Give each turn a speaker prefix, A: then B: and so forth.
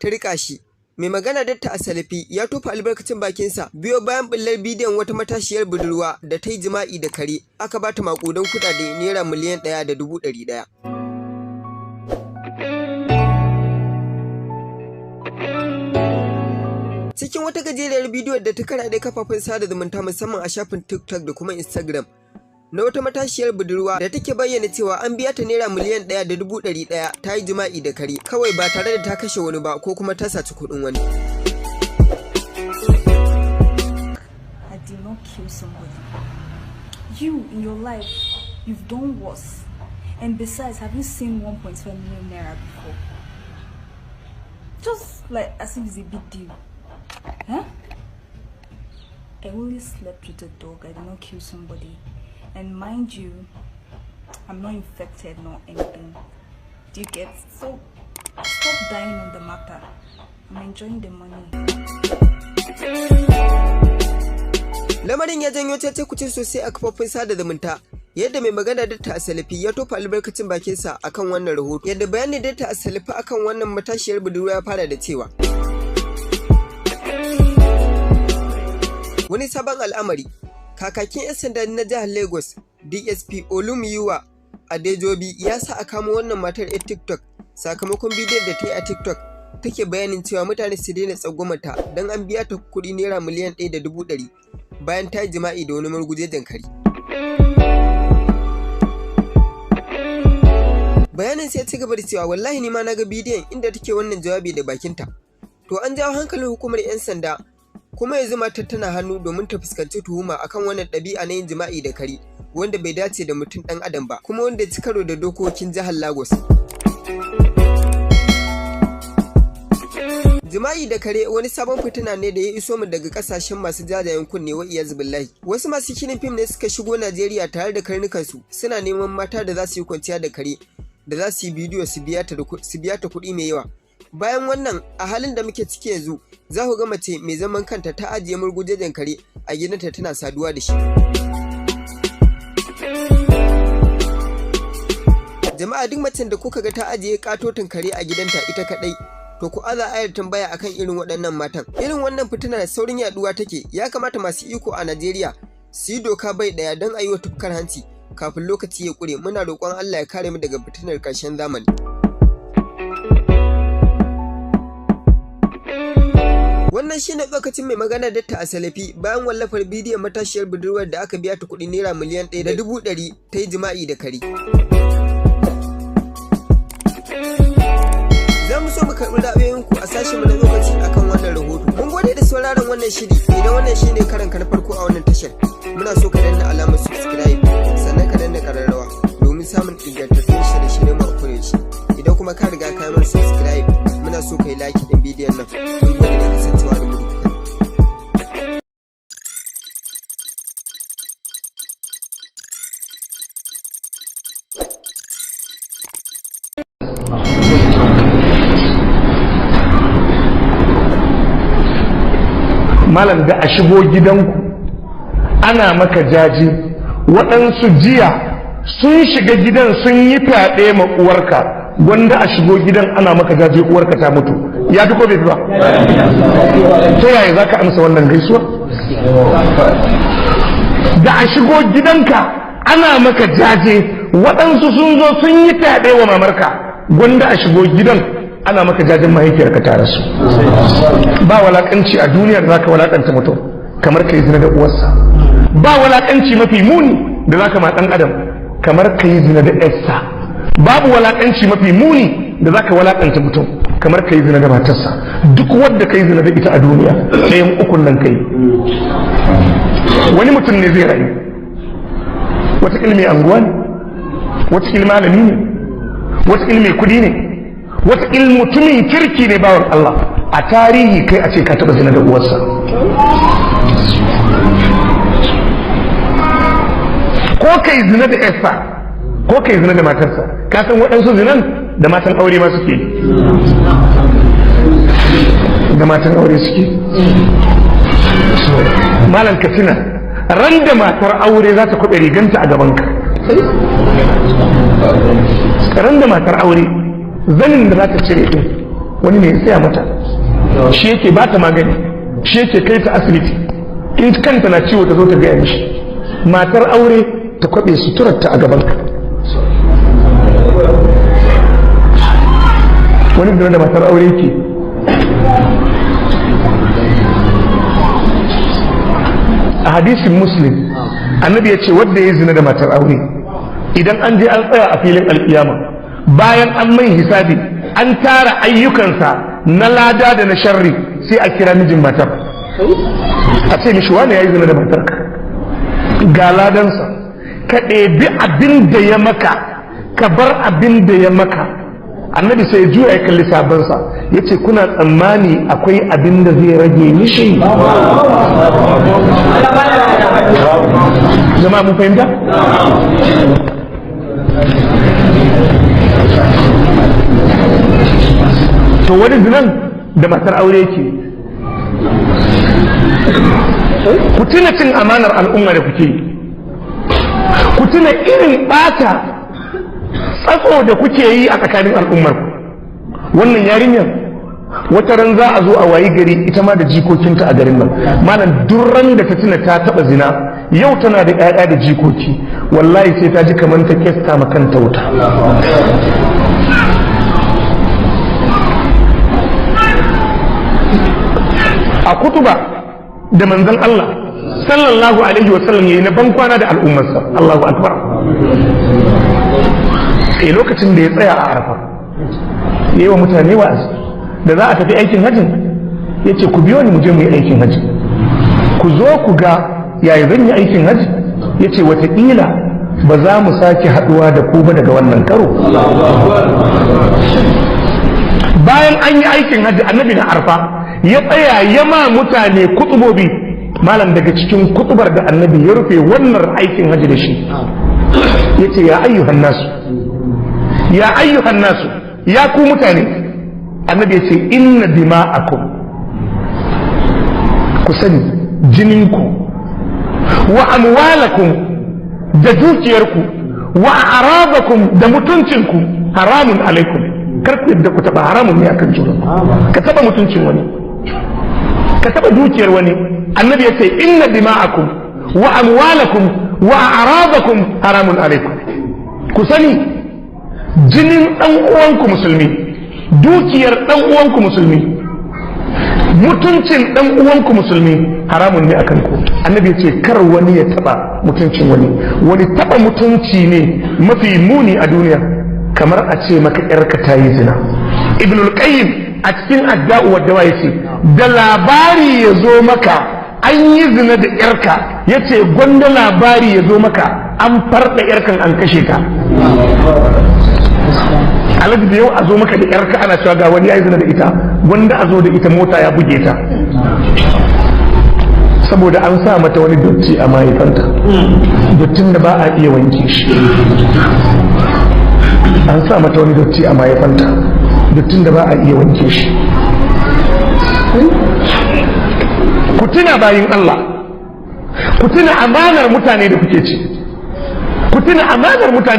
A: Ta riƙa shi. Mai magana Datta Asalafi ya tofa albarkacin bakinsa biyo bayan ɓullar bidiyon wata matashiyar budurwa da ta yi jima'i da kare aka ba ta maƙudan kuɗaɗe naira 1,100,000. Cikin wata gajeriyar bidiyo da ta karaɗe kafafen sada zumunta musamman a shafin TikTok da kuma Instagram, na wata matashiyar budurwa da take bayyana cewa an biya ta naira 1,100,000 ta yi jima'i da kare kawai ba tare da ta kashe wani ba ko kuma ta saci kuɗin wani.
B: I did not kill somebody. You, in your life, you've done worse. And besides, have you seen 1.5 million naira before? Just like as if it's a big deal. Huh? I only slept with a dog. I did not kill somebody. And mind you, I'm not infected nor anything. Do you get? So stop dying on the matter. I'm enjoying the money.
A: Lamarin ya janyo cece-kuce sosai a kafofin sada zumunta. Yadda mai magana Datta Asalafi ya tofa albarkacin bakinsa akan wannan rahoto. Yadda bayanin Datta Asalafi akan wannan matashiyar budurwa ya fara da cewa: Wani sabon al'amari, kakakin 'yan sanda na jihar Lagos, DSP Olumuyiwa Adejobi ya sa a kamo wannan matar 'yar TikTok sakamakon bidiyon da ta yi a TikTok take bayanin cewa mutane su daina tsangwamata don an biya ta kuɗi naira 1,100,000 bayan ta yi jima'i da wani murgujejen kare. Bayanin sai ci gaba da cewa wallahi ni ma na ga bidiyon inda take wannan jawabi da bakinta. To an jawo hankalin hukumar 'yan sanda kuma yanzu matar tana hannu domin ta fuskanci tuhuma akan wannan ɗabi'a na yin jima'i da kare wanda bai dace da mutum ɗan adam ba kuma wanda ci karo da dokokin jihar Lagos. Jima'i da kare wani sabon fitina ne da ya iso mu daga kasashen masu jajayen kunne wa iyazu billahi. Wasu masu shirin fim ne suka shigo Najeriya tare da karnukansu suna neman mata da za su yi kwanciya da kare da za su yi bidiyo su biya ta kuɗi mai yawa. Bayan wannan a halin da muke ciki yanzu za ku ga mace mai zaman kanta ta ajiye murgujejen kare a gidanta tana saduwa da shi. Jama'a duk macen da kuka ga ta ajiye katotin kare a gidanta ita kadai to ku aza ayar tambaya akan irin waɗannan matan. Irin wannan fitina da saurin yaduwa take, ya kamata masu iko a Najeriya su yi doka bai ɗaya don a yi wa tufkar hanci kafin lokaci ya ƙure. Muna roƙon Allah ya kare mu daga fitinar ƙarshen zamani. Wannan shi ne lokacin mai magana Datta Asalafi bayan wallafar bidiyon matashiyar budurwar da aka biya ta kuɗi naira 1,100,000 ta yi jima'i da kare. Za mu so mu karɓi ra'ayoyinku a sashenmu na lokaci akan wannan rahoto. Mun gode da sauraron wannan shiri. Idan wannan shi ne karanka na farko a wannan tashar, muna so ka danna alamar subscribe sannan ka danna ƙararrawa domin samun ingantattun shirye-shiryen mu a kodayaushe. Idan kuma ka riga ka yi mana subscribe, muna so ka yi like ɗin bidiyon nan. Mun gode da kasancewa da mu.
C: Malam da a shigo gidanku ana maka jaji, waɗansu jiya sun shiga gidan sun yi fyaɗe ma uwarka, gwanda a shigo gidan ana maka jaji uwarka ta mutu, ya fi ko bai fi ba? Ta yaya za ka amsa wannan gaisuwa? Da a shigo gidanka ana maka jaje, waɗansu sun zo sun yi fyaɗe wa mamarka, gwanda a shigo gidan ana maka jajen mahaifiyarka ta rasu. Ba walakanci a duniyar da zaka walakanta mutum kamar ka yi zina da uwarsa. Ba walakanci mafi muni da zaka ma dan adam kamar ka yi zina da yarsa. Babu walakanci mafi muni da zaka walakanta mutum kamar ka yi zina da matarsa. Duk wanda ka yi zina da ita a duniya, ɗayan ukun nan kai. Wani mutum ne zai rayu, wataƙil mai anguwa ne, wataƙil malami ne, wataƙil mai kuɗi ne, wataƙil mutumin kirki ne bawan Allah, a tarihi kai a ce ka taɓa zina da uwarsa. Ko kai zina da yarsa, ko kai zina da matarsa. Ka san waɗansu zinan da matan aure ma suke, da matan aure suke. Malam ka tuna ran da matar aure za ta kwaɓe riganta a gabanka, ran da matar aure zanin da za ta cire din Wani ne ya saya mata, shi yake ba ta magani, shi yake kai ta asibiti, in kanta na ciwo ta zo ta gaya mishi. Matar aure ta kwabe suturarta a gabanka. Wani da matar aure ke a hadisin Muslim, Annabi ya ce wanda ya zina da matar aure, idan an je an tsaya a filin alkiyama, bayan an mai hisabi, an tara ayyukansa na lada da na sharri, sai a kira mijin matar, a ce mishi, "Wani ya yi zina da matarka, ga ladansa, ka ɗebi abin da ya maka, ka bar abin da ya maka." Annabi sai ya juya ya kalli sahabbansa, ya ce, "Kuna tsammani akwai abin da zai rage mishi?" Jama'a, mun fahimta? To wani zinan da matar aure yake. Ku tuna cin amanar al'umma da kuke yi, ku tuna irin bata tsatso da kuke yi a tsakanin al'ummar ku. Wannan yarinyar wata ran za a zo a wayi gari ita ma da jikokinta a garin nan. Malam, durran da ta tuna ta taba zina, yau tana da 'ya'ya da jikoki, wallahi sai ta ji kamar ta kesta ma kanta wuta. A kutuba da manzon Allah sallallahu alaihi wasallam yayi na bankwana da al'ummarsa, Allahu akbar, eh, lokacin da ya tsaya a Arafa yayi wa mutane wa'azi da za a tafi aikin hajjin, ya ce, "Ku biyo ni mu je mu yi aikin hajji, ku zo ku ga yaya zan yi aikin hajji." Ya ce, "Watakila ba za mu sake haduwa da ku ba daga wannan karo." Bayan an yi aikin hajji, Annabi na Arfa ya tsaya ya ma mutane kutubobi. Malam, daga cikin kutubar da Annabi ya rufe wannan aikin hajji da shi, ya ce, "Ya ayyuhan nasu, ya ayyuhan nasu, ya ku mutane." Annabi ya ce, "Inna dima'akum," ku sani jininku, "wa amwalakum," da dukiyarku, "wa a'radakum," da mutuncinku, "haramun alaikum." Kar ku yadda ku taba, haramun ne akan junanku ka taba mutuncin wani, ka taba dukiyar wani. Annabi ya ce, "Inna dima'akum wa amwalakum wa a'radakum haramun alaikum." Ku sani jinin dan uwanku musulmi, dukiyar dan uwanku musulmi, mutuncin dan uwanku musulmi haramun ne akan ku. Annabi ya ce kar wani ya taba mutuncin wani. Wani taba mutunci ne mafi muni a duniya kamar a ce maka yarka ta yi zina? Ibnul Qayyim a cikin Adda'u wa Dawa yace da labari ya zo maka an yi zina da yarka, yace gwanda labari ya zo maka an farda yarkan an kashe ta. Alhaji, da yau a zo maka da yarka ana cewa ga wani ya yi zina da ita, gwanda a zo da ita mota ya buge ta, saboda an sa mata wani dotti a mahaifanta, dottin da ba a iya wanke shi. An sa mata wani dotti a mahaifanta, dottin da ba a iya wanke shi. Ku tuna, bayin Allah, ku tuna amanar mutane da kuke ci, ku tuna amanar mutane.